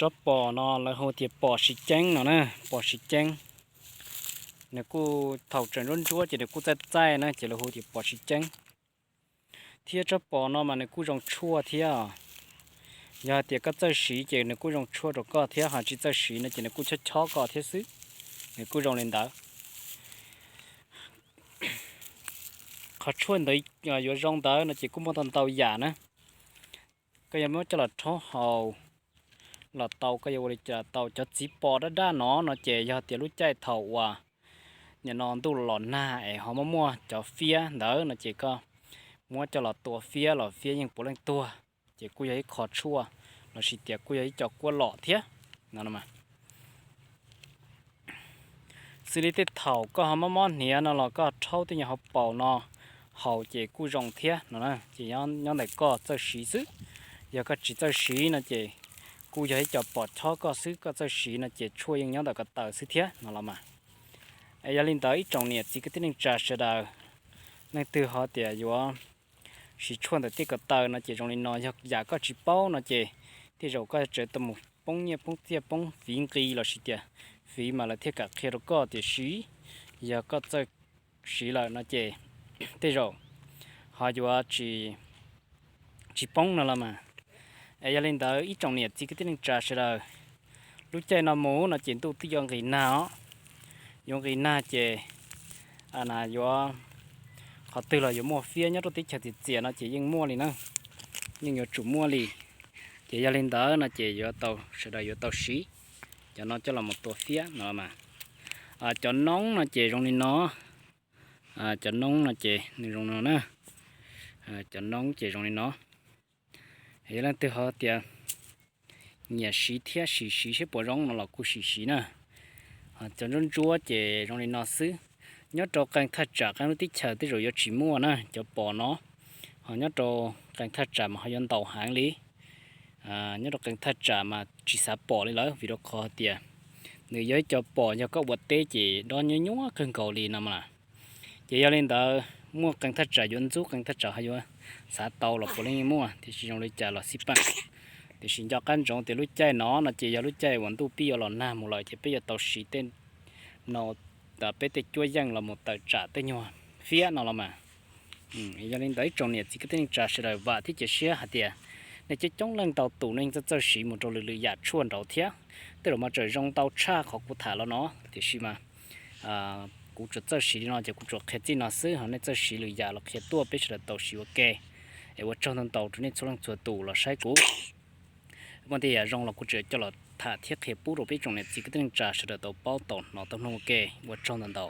Rab pos no lawv hu tias pos siv ceeb no na, pos siv ceeb. Nws kuj thaum tseem ntsuab ntsuab ces nws kuj txaij txaij na ces lawv hu tias pos siv ceeb. Thiab rab pos no mas nws kuj zoo tshuaj thiab. Yog hais tias koj txawj siv ces nws kuj zoo tshuaj rau koj thiab, ho tsis txawj siv no ces nws kuj chob chob koj thiab xwb. Nws kuj zoo li ntawd. Qhov tshuaj ntawd yuav zoo ntawd no ces kuj muaj ntau ntau yam na. Koj yuav muab coj los rhaub haus los tau, koj yuav ua li cas los tau. Cov txiv pos daj daj no no ces yog tias lub caij thaum uas nim no ntuj los nag es ho muaj muaj cov fiab ntawd no ces koj muab coj los tua fiab los fiab yeej puav leej tuag, ces kuj yog ib qho tshuaj lossis tias kuj yog ib co kuab lom thiab no. Xws li tej thaum koj ho mob mob hniav no los koj rhaub tej nyuag hauv paus no haus ces kuj zoo thiab no, ces nyob ntawm koj txawj siv xwb. Yog koj tsis txawj siv no ces kuj yog ib co pos chob koj xwb, koj txawj siv no ces tshuaj yeej nyob ntawm ko taw xwb thiab no los mas. Es yog li ntawd ib tsoom niam txiv kwv tij neej tsa sawv daws, leej twg ho tias yuav siv tshuaj ntawm tej ko taw no ces zoo li no, yog yam koj tsis paub no ces tej zaum koj tseem tau mus poob nyiaj poob txiaj poob fiv nqi lossis tias fiv mas lawv thiaj kam qhia rau koj, tiam sis yog koj txawj siv lawm no ces tej zaum ho yuav tsis poob no los mas. Es yog li ntawd ib tsoom niam txiv kwv tij neej tsa sawv daws, lub caij no mus no ces ntuj twb yuav nqis nag os. Yuav nqis nag ces yuav, qhov twg los yuav muaj fiab, nyob rau teb chaws txias txias no ces yeej muaj li na, yeej yuav tsum muaj li. Ces yog li ntawd no ces yuav tau, sawv daws yuav tau siv cov no coj los mus tua fiab no mas. Cov noob no ces zoo li no, cov noob no ces nws zoo no na, cov noob ces zoo li no. Yog leej twg ho tias nyiam siv thiab sim siv seb puas zoo no los kuj sim siv na. Cov ntsuab ntsuab ces zoo li no xwb. Nyob rau qee thaj tsam qee lub teb chaws tej zaum yuav tsis muaj na cov pos no, ho nyob rau qee thaj tsam mas ho yuav ntau heev li. Nyob rau qee thaj tsam mas tsis xav pom li lawm vim rau qhov tias nws yog ib co pos yog koj ua teb ces dob nyuab nyuab kawg nkaus li no mas. Ces yog li ntawd muaj qee thaj tsam yuav ntxub, qee thaj tsam ho yuav xav tau los puav leej yeej muaj, tiam sis zoo li cas los xij peem. Tiam sis nco qab ntsoov tias lub caij no no ces yog lub caij uas ntuj pib yuav los nag mus lawm ces peb yuav tau siv tej no, peb tej cuab yeej los mus tawm tsam tej nyuag fiab no los mas. Yog li ntawd ib tsoom niam txiv kwv tij neej tsa sawv daws, vam thiab cia siab hais tias nej coob coob leej tau tus nej yeej txawj txawj siv mus rau lwm lwm yam tshuaj nraud thiab. Tej zaum mas tseem zoo tau tshaj qhov kuv tham los no, tiam sis mas kuv tsuas txawj siv li no ces kuv tsuas qhia txij no xwb, ho nej txawj siv lwm yam los qhia tuaj peb sawv daws tau siv ua ke. Es ua tsaug ntau ntau rau nej txhua leej txhua tus los saib kuv. Muaj tej yam zoo los kuv tseem coj los tham thiab qhia pub rau peb tsoom niam txiv kwv tij neej tsa sawv daws tau paub tau hnov tau mloog ua ke. Ua tsaug ntau ntau.